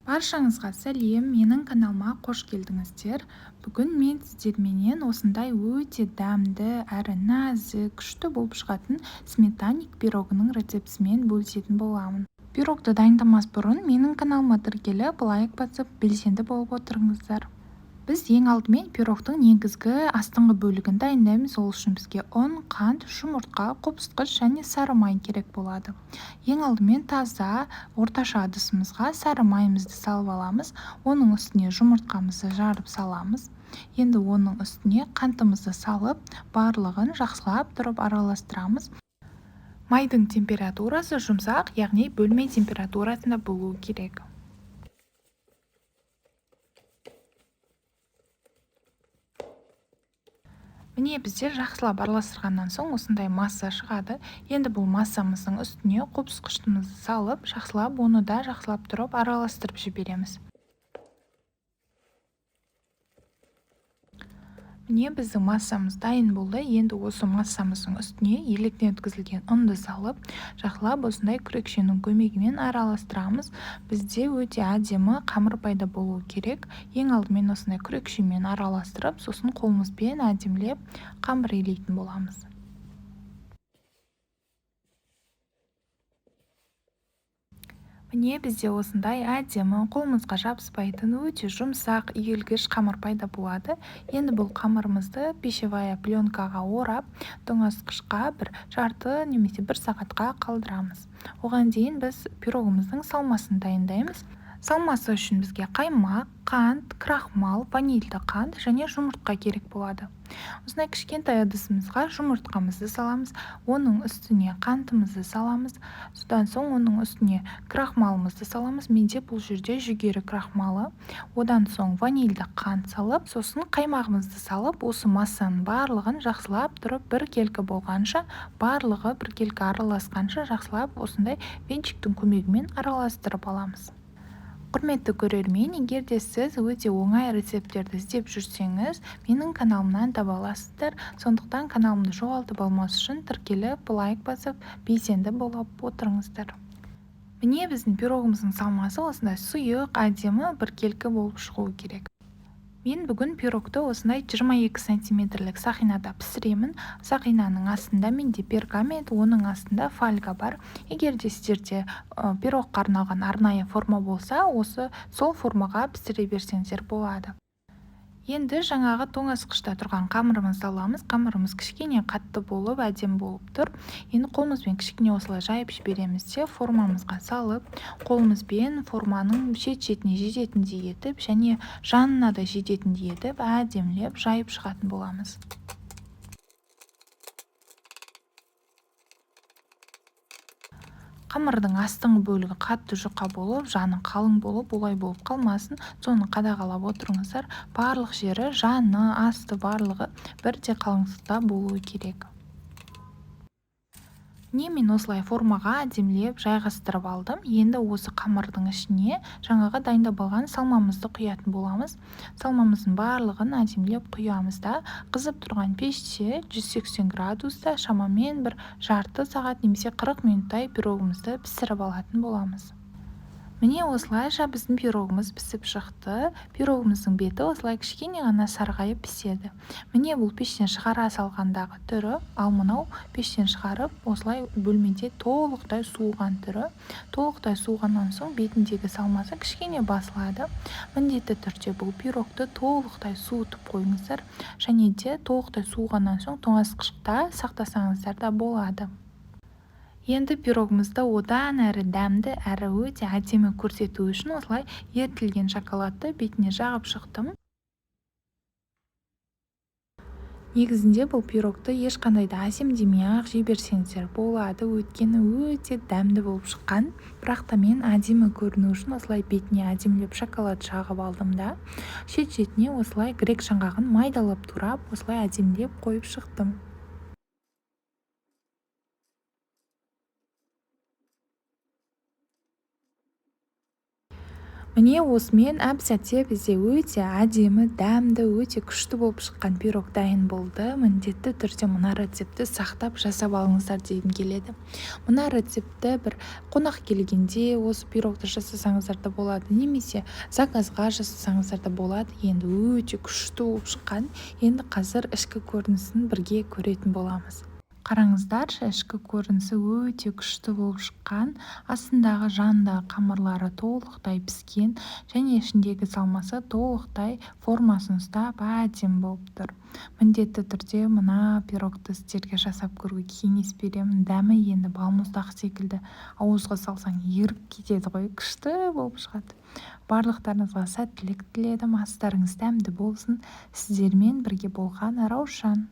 Баршаңызға сәлем, менің каналыма қош келдіңіздер. Бүгін мен сіздерменен осындай өте дәмді әрі нәзік, күшті болып шығатын сметанник пирогының рецептісімен бөлісетін боламын. Пирогты дайындамас бұрын менің каналыма тіркеліп, лайк басып, белсенді болып отырыңыздар. Біз ең алдымен пирогтың негізгі астыңғы бөлігін дайындаймыз. Ол үшін бізге ұн, қант, жұмыртқа, қопсытқыш және сары май керек болады. Ең алдымен таза орташа ыдысымызға сары майымызды салып аламыз. Оның үстіне жұмыртқамызды жарып саламыз. Енді оның үстіне қантымызды салып, барлығын жақсылап тұрып араластырамыз. Майдың температурасы жұмсақ, яғни бөлме температурасында болуы керек. Міне, бізде жақсылап араластырғаннан соң осындай масса шығады. Енді бұл массамыздың үстіне қопсытқышымызды салып, жақсылап оны да жақсылап тұрып араластырып жібереміз. Міне, біздің массамыз дайын болды. Енді осы массамыздың үстіне електен өткізілген ұнды салып, жақсылап осындай күрекшенің көмегімен араластырамыз. Бізде өте әдемі қамыр пайда болуы керек. Ең алдымен осындай күрекшемен араластырып, сосын қолымызбен әдемілеп қамыр илейтін боламыз. Міне, бізде осындай әдемі, қолымызға жабыспайтын, өте жұмсақ, иілгіш қамыр пайда болады. Енді бұл қамырымызды пищевая пленкаға орап, тоңазытқышқа бір жарты немесе бір сағатқа қалдырамыз. Оған дейін біз пирогымыздың салмасын дайындаймыз. Салмасы үшін бізге қаймақ, қант, крахмал, ванильді қант және жұмыртқа керек болады. Осындай кішкентай ыдысымызға жұмыртқамызды саламыз, оның үстіне қантымызды саламыз, содан соң оның үстіне крахмалымызды саламыз. Менде бұл жерде жүгері крахмалы. Одан соң ванильді қант салып, сосын қаймағымызды салып, осы массаның барлығын жақсылап тұрып біркелкі болғанша, барлығы біркелкі араласқанша жақсылап осындай венчиктің көмегімен араластырып аламыз. Құрметті көрермен, егер де сіз өте оңай рецепттерді іздеп жүрсеңіз, менің каналымнан таба аласыздар. Сондықтан каналымды жоғалтып алмас үшін тіркеліп, лайк басып, белсенді болып отырыңыздар. Міне, біздің пирогымыздың салмасы осындай сұйық, әдемі, біркелкі болып шығуы керек. Мен бүгін пирогты осындай 22 сантиметрлік сақинада пісіремін. Сақинаның астында менде пергамент, оның астында фольга бар. Егер де сіздерде пирогқа арналған арнайы форма болса, осы сол формаға пісіре берсеңіздер болады. Енді жаңағы тоңазытқышта тұрған қамырымызды аламыз. Қамырымыз кішкене қатты болып, әдемі болып тұр. Енді қолымызбен кішкене осылай жайып жібереміз де, формамызға салып, қолымызбен форманың шет-шетіне жететіндей етіп, және жанына да жететіндей етіп, әдемілеп жайып шығатын боламыз. Қамырдың астыңғы бөлігі қатты жұқа болып, жаны қалың болып, олай болып қалмасын. Соны қадағалап отырыңыздар. Барлық жері, жаны, асты барлығы бірдей қалыңдықта болуы керек. Міне, мен осылай формаға әдемілеп жайғастырып алдым. Енді осы қамырдың ішіне жаңағы дайындап алған салмамызды құятын боламыз. Салмамыздың барлығын әдемілеп құямыз да, қызып тұрған пеште 180 градуста шамамен бір жарты сағат немесе 40 минуттай пирогымызды пісіріп алатын боламыз. Міне, осылайша біздің пирогымыз пісіп шықты. Пирогымыздың беті осылай кішкене ғана сарғайып піседі. Міне, бұл пештен шығара салғандағы түрі, ал мынау пештен шығарып осылай бөлмеде толықтай суыған түрі. Толықтай суығаннан соң бетіндегі салмасы кішкене басылады. Міндетті түрде бұл пирогты толықтай суытып қойыңыздар және де толықтай суығаннан соң тоңазытқышта сақтасаңыздар да болады. Енді пирогымызды одан әрі дәмді әрі өте әдемі көрсету үшін осылай ерітілген шоколадты бетіне жағып шықтым. Негізінде бұл пирогты ешқандай да әсемдемей-ақ жей берсеңіздер болады, өйткені өте дәмді болып шыққан. Бірақ та мен әдемі көріну үшін осылай бетіне әдемілеп шоколад жағып алдым да, шет-шетіне осылай грек жаңғағын майдалап турап, осылай әдемілеп қойып шықтым. Міне, осымен әп-сәтте бізде өте әдемі, дәмді, өте күшті болып шыққан пирог дайын болды. Міндетті түрде мына рецептті сақтап, жасап алыңыздар дегім келеді. Мына рецептті бір қонақ келгенде осы пирогты жасасаңыздар да болады немесе заказға жасасаңыздар да болады. Енді өте күшті болып шыққан. Енді қазір ішкі көрінісін бірге көретін боламыз. Қараңыздаршы, ішкі көрінісі өте күшті болып шыққан. Астындағы, жанындағы қамырлары толықтай піскен және ішіндегі салмасы толықтай формасын ұстап, әдемі болып тұр. Міндетті түрде мына пирогты сіздерге жасап көруге кеңес беремін. Дәмі енді балмұздақ секілді, ауызға салсаң, еріп кетеді ғой, күшті болып шығады. Барлықтарыңызға сәттілік тіледім, астарыңыз дәмді болсын! Сіздермен бірге болған Раушан.